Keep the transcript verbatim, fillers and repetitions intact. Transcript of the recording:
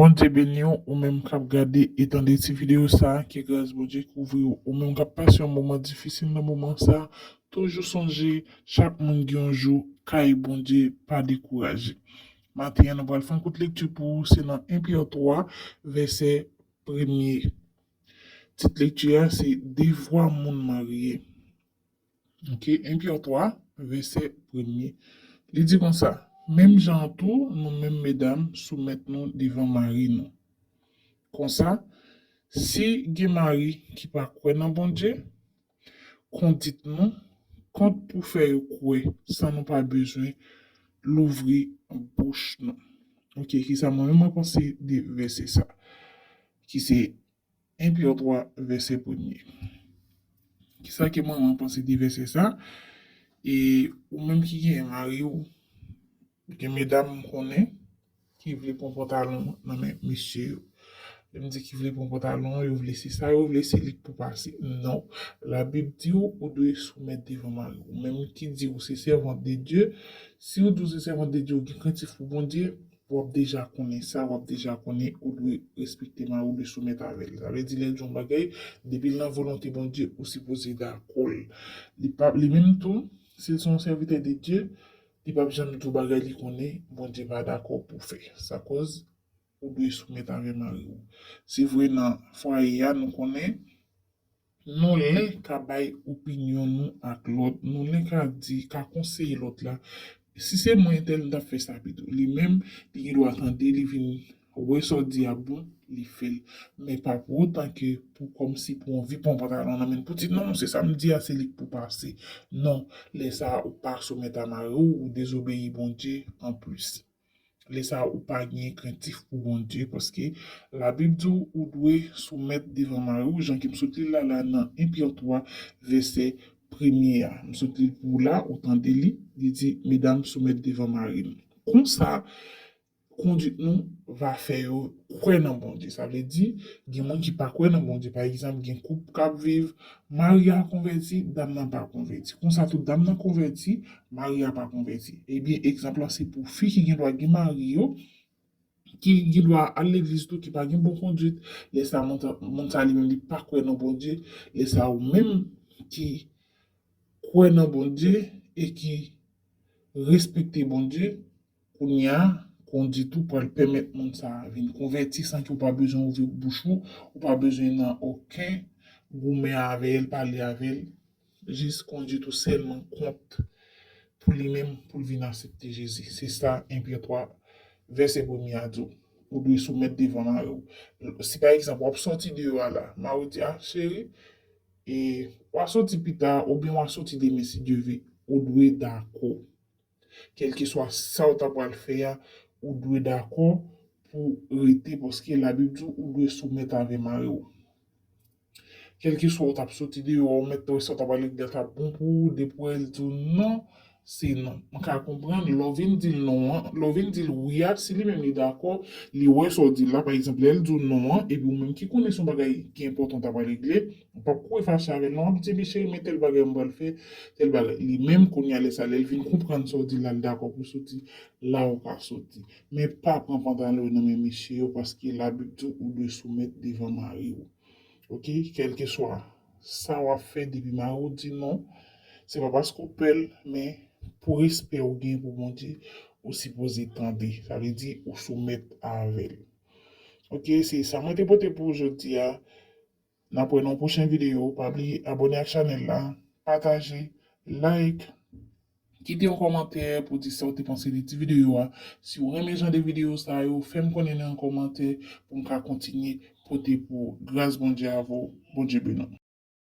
Bondye beni w, ou menm k ap gade e tande ti videyo sa a, ke gras Bondye kouvri w. Ou menm k ap pase yon moman difisil nan moman sa a, toujou sonje, chak moun gen yon jou, kay Bondye, pa dekouraje. Maten an, nou pral fè yon kout lekti pou ou, se nan en Pyè twa, vèsè premye. Tit lekti a se Devwa moun marye. Ok, en Pyè twa, vèsè premye. Li di konsa, menm jan an tou, nou menm medam, soumèt nou devan mari nou. Konsa, si gen mari ki pa kwè nan Bondye, kondit nou kont pou fè yo kwè san nou pa bezwen louvri bouch nou. Ok, kisa mwen menm mwen panse de vèsè sa? Ki se en Pyè twa, vèsè premye. Kisa ke mwen mwen panse de vèsè sa? E ou menm ki gen mari w, gen medam m konnen, ki vle pran pantalon nan men mesye yo. Lè m di ki vle pran pantalon, yo vle se sa, yo vle se li k pou pase. Non. Labib di w, ou dwe soumèt devan mari w. Ou menm ki di ou se sèvant de Dye, si ou di ou se sèvant de Dye, ou gen krentif pou Bondye, w ap deja konnen sa, w ap deja konnen ou dwe respekte mari w, ou dwe soumèt avè l. Sa vle di, lè l di yon bagay, depi l nan volonte Bondye, ou sipoze dakò l. Li pa, li menm tou, si l se yon sèvitè de Dye, li p ap janm di w bagay li konnen Bondye pa dakò pou fè. Sa kòz ou dwe soumèt avè mari w. Se vre, nan fwaye a, nou konnen, nou len ka bay opinyon nou ak lòt, nou len ka di, ka konseye lòt la. Si se mwen entèl, m t ap fè sa pito. Li menm, li gen dwa tande, li vin wè sa w di a bon, li fè l. Men pa pou otan ke pou kòmsi pou anvi pran pantalon nan men l pou di, non, se sa m di a, se li k pou pase. Non, lè sa a, ou pa soumèt a mari w, ou dezobeyi Bondye anplis. Lè sa a, ou pa gen krentif pou Bondye, paske Labib di w, ou dwe soumèt devan mari w, jan ke m sot li l la, la nan en Pyè twa, vèsè premye a. M sot li l pou w la, ou tande li, li di, medam, soumèt devan mari nou. Konsa, kondwit nou va fè yo kwè nan Bondye. Sa vle di, gen moun ki pa kwè nan Bondye. Pa egzanp, gen koup k ap viv, mari a konvèti, dam nan pa konvèti. Konsa tou, dam nan konvèti, mari a pa konvèti. Ebyen, egzanp lan se pou fi ki gen dwa gen mari yo, ki gen dwa al legliz tou, ki pa gen bon kondwit. Lè sa, moun sa, moun sa li menm, li pa kwè nan Bondye. Lè sa, ou menm ki kwè nan Bondye e ki respekte Bondye, kounye a, kondwit ou pral pèmèt moun sa a vin konvèti san ke w pa bezwen ouvri bouch ou, ou pa bezwen nan okenn goumen avè l, pale avè l. Jis kondwit ou sèlman kont pou li menm, pou l vin aksepte Jezi. Se sa en Pyè twa, vèsè premye a di w. Ou dwe soumèt devan mari w. Si pa egzanp, w ap sòti deyò a la, mari w di, a, cheri, e w a sòti pita, oubyen w a sòti demen si Dye vle, ou dwe dakò. Kèlkeswa sa w ta pral fè a, ou dwe dakò pou rete, paske Labib di w, ou dwe soumèt avè mari w. Kèlkeswa w t ap soti deyò a, ou mèt wè sa w t ap pral regle a t ap bon pou ou, depi w wè l di w non, se non. M ka konprann, lè w vin di l non an, lè w vin di l wi a, si li menm li dakò, li wè sa w di l la, pa egzanp, lè l di w non an, epi ou menm ki konnen se yon bagay ki enpòtan w t ap pral regle, ou p ap kouri fache avè l non, w ap di, men cheri, men tèl bagay m pral fè, tèl bagay. Li menm, kounye a, lè sa, lè l vin konprann sa w di l la, l dakò pou soti, la ou ka soti. Men pa pran pantalon nan men mesye yo, paske Labib di w, ou dwe soumèt devan mari w. Ok, kèlkeswa sa w ap fè, depi mari w di non, se pa paske w pè l, men pou respè ou gen pou Bondye, ou sipoze tande. Sa vle di ou soumèt avè l. Ok, se sa mwen te pote pou ou jodi a. N ap wè nan yon pwochen videyo. Pa bliye abòne ak chanèl la, pataje, like, kite yon kòmantè pou di sa w te panse de ti videyo a. Si w renmen jan de videyo sa yo, fè m konnen nan yon kòmantè pou m ka kontinye pote pou ou. Gras Bondye avè w. Bondye beni w.